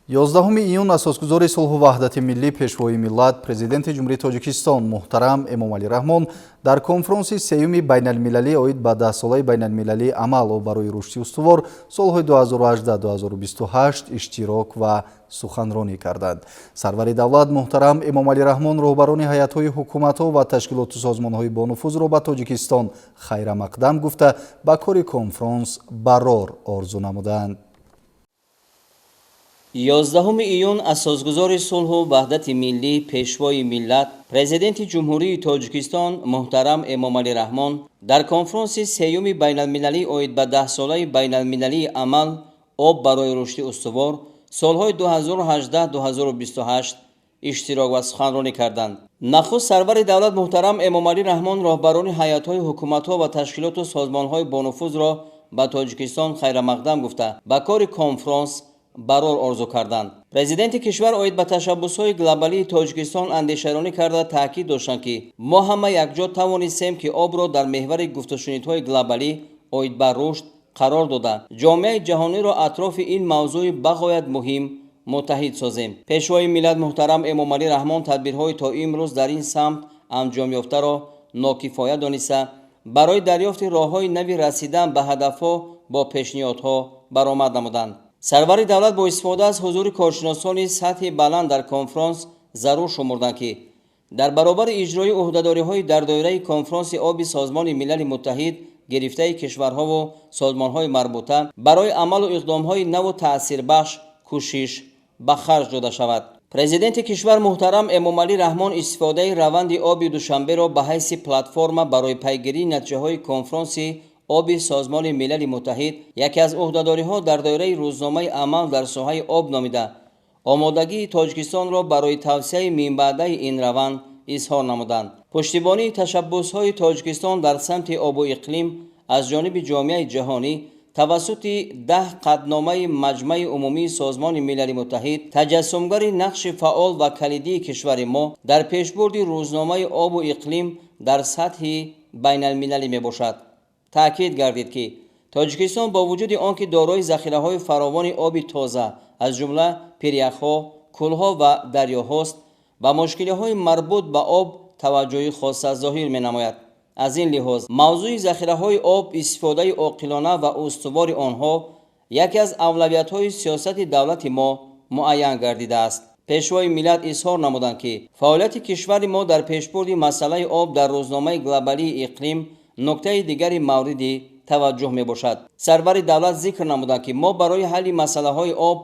11 июн асосгузори сулҳу ваҳдати миллӣ, Пешвои миллат, Президенти Ҷумҳурии Тоҷикистон муҳтарам Эмомалӣ Раҳмон дар конфронси сеюми байналмилалӣ оид ба Даҳсолаи байналмилалии амал «Об барои рушди устувор солҳои 2018-2028» иштирок ва суханронӣ карданд. Сарвари давлат муҳтарам Эмомалӣ Раҳмон роҳбарони ҳайатҳои ҳукуматҳо ва ташкилоту созмонҳои бонуфузро ба Тоҷикистон хайрамақдам гуфта, ба кори конфронс барор орзу намуданд. 11 июн асосгузори сулҳу ваҳдати миллӣ, Пешвои миллат, Президенти Ҷумҳурии Тоҷикистон муҳтарам Эмомалӣ Раҳмон дар конфронси сеюми байналмилалӣ оид ба Даҳсолаи байналмилалии амал «Об барои рушди устувор» солҳои 2018-2028 иштирок ва суханронӣ карданд. Нахуст сарвари давлат муҳтарам Эмомалӣ Раҳмон роҳбарони ҳайатҳои ҳукуматҳо ва ташкилоту созмонҳои бонуфузро ба Тоҷикистон хайрамақдам гуфта, ба кори конфронс барор орзу карданд. Президенти кишвар оид ба ташаббусҳои глобалии Тоҷикистон андешаронӣ карда, таъкид доштанд, ки мо ҳама якҷо тавонистем, ки обро дар меҳвари гуфтушунидҳои глобалӣ оид ба рушд қарор дода, ҷомеаи ҷаҳониро атрофи ин мавзӯи бағоят муҳим муттаҳид созем. Пешвои миллат муҳтарам Эмомалӣ Раҳмон тадбирҳои то имрӯз дар ин самт анҷомёфтаро нокифоя дониста, барои дарёфти роҳҳои нави расидан ба ҳадафҳо бо пешниҳодҳо баромад намуданд. Сарвари давлат бо истифода аз ҳузури коршиносони сатҳи баланд дар конфронс зарур шумурданд, ки дар баробари иҷрои ӯҳдадориҳои дар доираи Конфронси оби Созмони Милали Муттаҳид гирифтаи кишварҳову созмонҳои марбута барои амалу иқдомҳои наву таъсирбахш кӯшиш ба харҷ дода шавад. Президенти кишвар муҳтарам Эмомалӣ Раҳмон истифодаи раванди оби Душанберо ба ҳайси платформа барои пайгирии натиҷаҳои Конфронси оби Созмони Милали Муттаҳид яке аз ӯҳдадориҳо дар доираи рӯзномаи амал дар соҳаи об номида, омодагии Тоҷикистонро барои тавсеаи минбаъдаи ин раванд изҳор намуданд. Пуштибонии ташаббусҳои Тоҷикистон дар самти обу иқлим аз ҷониби ҷомеаи ҷаҳонӣ тавассути 10 қатъномаи Маҷмаи Умумии Созмони Милали Муттаҳид таҷассумгари нақши фаъол ва калидии кишвари мо дар пешбурди рӯзномаи обу иқлим дар сатҳи байналмилалӣ мебошад. Таъкид гардид, ки Тоҷикистон бо вуҷуди он ки дорои захираҳои фаровони оби тоза, аз ҷумла пиряхҳо, кӯлҳо ва дарёҳост, ба мушкилиҳои марбут ба об таваҷҷӯҳи хоса зоҳир менамояд. Аз ин лиҳоз мавзӯи захираҳои об, истифодаи оқилона ва устувори онҳо яке аз авлавиятҳои сиёсати давлати мо муайян гардидааст. Пешвои миллат изҳор намуданд, ки фаъолияти кишвари мо дар пешбурди масъалаи об дар рӯзномаи глобалии иқлим нуктаи дигари мавриди таваҷҷӯҳ мебошад. Сарвари давлат зикр намуданд, ки мо барои ҳалли масъалаҳои об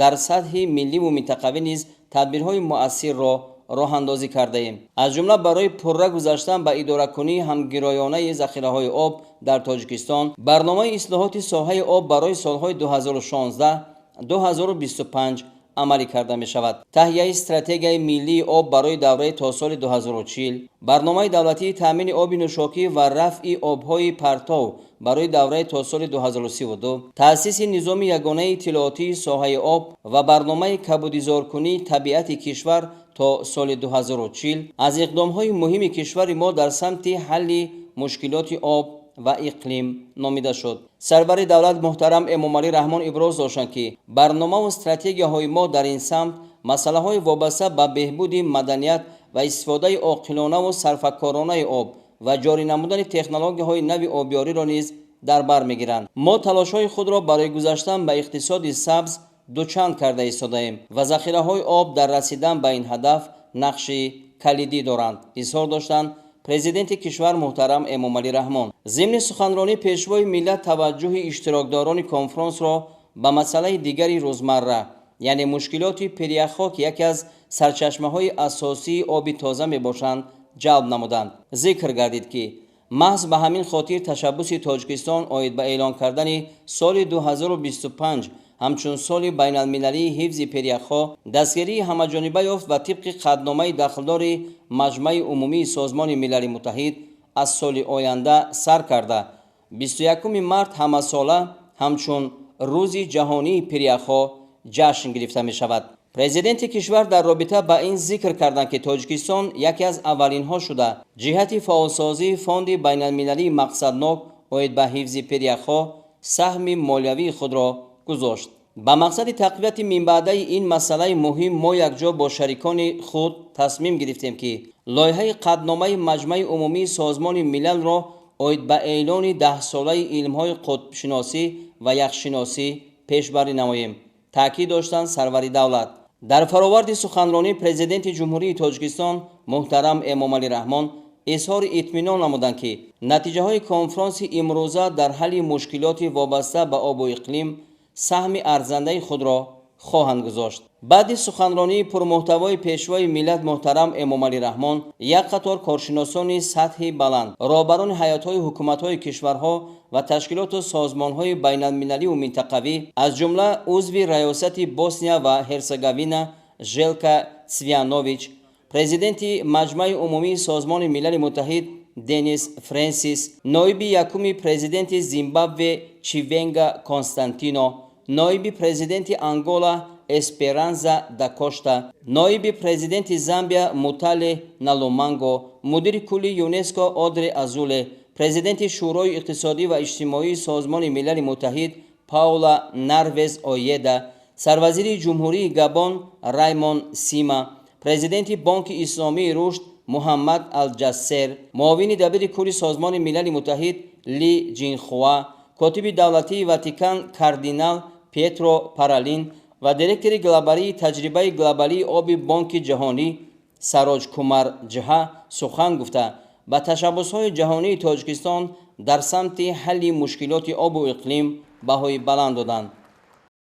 дар сатҳи милливу минтақавӣ низ тадбирҳои муассирро роҳандозӣ кардаем. Аз ҷумла барои пурра гузаштан ба идоракунии ҳамгироёнаи захираҳои об дар Тоҷикистон барномаи ислоҳоти соҳаи об барои солҳои 2016 2025 амалӣ карда мешавад. Таҳияи стратегияи миллии об барои давраи то соли 2040, барномаи давлатии таъмини оби нӯшокӣ ва рафъи обҳои партов барои давраи то соли 2032, таъсиси низоми ягонаи иттилоотии соҳаи об ва барномаи кабудизоркунии табиати кишвар то соли 2040 аз иқдомҳои муҳими кишвари мо дар самти ҳалли мушкилоти об ва иқлим номида шуд. Сарвари давлат муҳтарам Эмомалӣ Раҳмон иброз доштанд, ки барномаву стратегияҳои мо дар ин самт масъалаҳои вобаста ба беҳбуди маданият ва истифодаи оқилонаву сарфакоронаи об ва ҷорӣ намудани технологияҳои нави обёриро низ дар бар мегиранд. Мо талошҳои худро барои гузаштан ба иқтисоди сабз дучанд карда истодаем ва захираҳои об дар расидан ба ин ҳадаф нақши калидӣ доранд, изҳор доштанд Президенти кишвар муҳтарам Эмомалӣ Раҳмон. Зимни суханронӣ Пешвои миллат таваҷҷӯҳи иштирокдорони конфронсро ба масъалаи дигари рӯзмарра, яъне мушкилоти пиряхҳо, ки яке аз сарчашмаҳои асосии оби тоза мебошанд, ҷалб намуданд. Зикр гардид, ки маҳз ба ҳамин хотир ташаббуси Тоҷикистон оид ба эълон кардани соли 2025 ҳамчун соли байналмилалии ҳифзи пиряхҳо дастгирии ҳамаҷониба ёфт ва тибқи қатъномаи дахлдори Маҷмаи Умумии Созмони Милали Муттаҳид аз соли оянда сар карда 21 март ҳамасола ҳамчун Рӯзи ҷаҳонии пиряхҳо ҷашн гирифта мешавад. Президенти кишвар дар робита ба ин зикр карданд, ки Тоҷикистон яке аз аввалинҳо шуда ҷиҳати фаъолсозии фонди байналмилалии мақсаднок оид ба ҳифзи пиряхҳо саҳми молиявии худро гузошт. Ба мақсади тақвияти минбаъдаи ин масъалаи муҳим мо якҷо бо шарикони худ тасмим гирифтем, ки лоиҳаи қатъномаи Маҷмаи Умумии Созмони Милалро оид ба эълони даҳсолаи илмҳои қутбшиносӣ ва яхшиносӣ пешбарӣ намоем, таъкид доштанд сарвари давлат. Дар фароварди суханронӣ Президенти Ҷумҳурии Тоҷикистон муҳтарам Эмомалӣ Раҳмон изҳори итминон намуданд, ки натиҷаҳои конфронси имрӯза дар ҳалли мушкилоти вобаста ба обу иқлим саҳми арзандаи худро хоҳанд гузошт. Баъди суханронии пурмуҳтавои Пешвои миллат муҳтарам Эмомалӣ Раҳмон як қатор коршиносони сатҳи баланд, роҳбарони ҳайатҳои ҳукуматҳои кишварҳо ва ташкилоту созмонҳои байналмилаливу минтақавӣ, аз ҷумла узви раёсати Босния ва Ҳерсеговина Желка Цвянович, президенти Маҷмаи Умумии Созмони Милали Муттаҳид Денис Френсис, ноиби якуми президенти Зимбабве Чивенга Константино, ноиби президенти Ангола Эсперанза да Кошта, ноиби президенти Замбия Мутале Налуманго, мудири кулли ЮНЕСКО Одре Азуле, президенти Шӯрои иқтисодӣ ва иҷтимоии Созмони Милали Муттаҳид Паула Нарвес Оеда, сарвазири Ҷумҳурии Габон Раймон Сима, президенти Бонки Исломии Рушд Муҳаммад Алҷассер, муовини дабири кулли Созмони Милали Муттаҳид Ли Ҷинхуа, котиби давлатии Ватикан кардинал Пьетро Паролин ва директори глобалии таҷрибаи глобалии оби Бонки Ҷаҳонӣ Сароҷ Кумар Ҷҳа сухан гуфта, ба ташаббусҳои ҷаҳонии Тоҷикистон дар самти ҳалли мушкилоти обу иқлим баҳои баланд доданд.